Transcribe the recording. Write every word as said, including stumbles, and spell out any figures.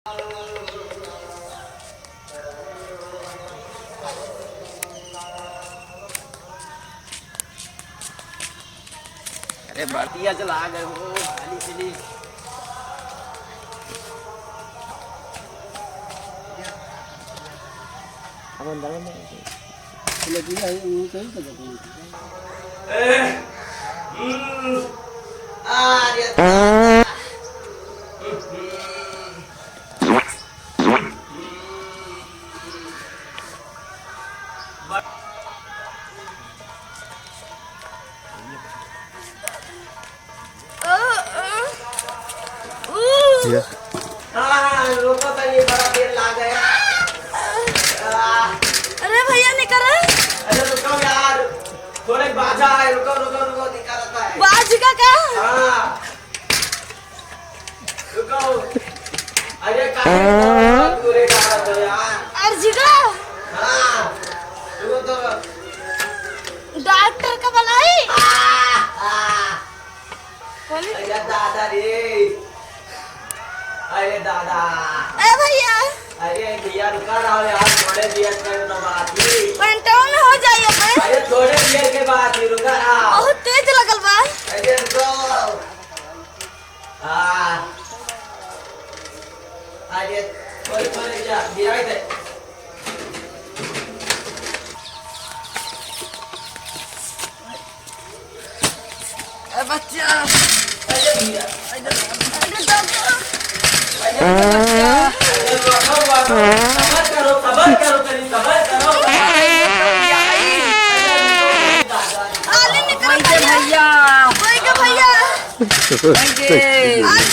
अरे बतिया चला गए हो, हाली चली। अब अंदर में लगी है, वो कहीं तो लगी है। ए, हम्म, आ, ये या। हाँ, हाँ, रुको तो, ये बड़ा देर लाग गया। आ। अरे भैया, निकल। अरे रुको यार, थोड़े बाजा है, रुको, रुको, रुको, निकलता है। बाज का का? हाँ। रुको। अरे, कहाँ है? पूरे कहाँ हो यार? अर्जिगा? हाँ, रुको तो। डॉक्टर का बुलाई? आ, आ। बोली। अरे दादा रे। अरे दादा। ए भैया। अरे भैया, रुका रहो यार, थोड़े देर में तो बात ही। पैंटवा में हो जाइए बे। अरे थोड़े देर के बात ही, रुका रहो। बहुत तेज लगल बा। अरे रुको। हाँ। अरे, थोड़े, थोड़े जा, गिराई दे। ए बच्चा। अरे भैया। अरे दादा। अरे बच्चा। अरे रुको, रुको। सबर करो, सबर करो, तनी सबर करो। अरे निकल भैया। भैया। कोई के भैया। कोई के। आज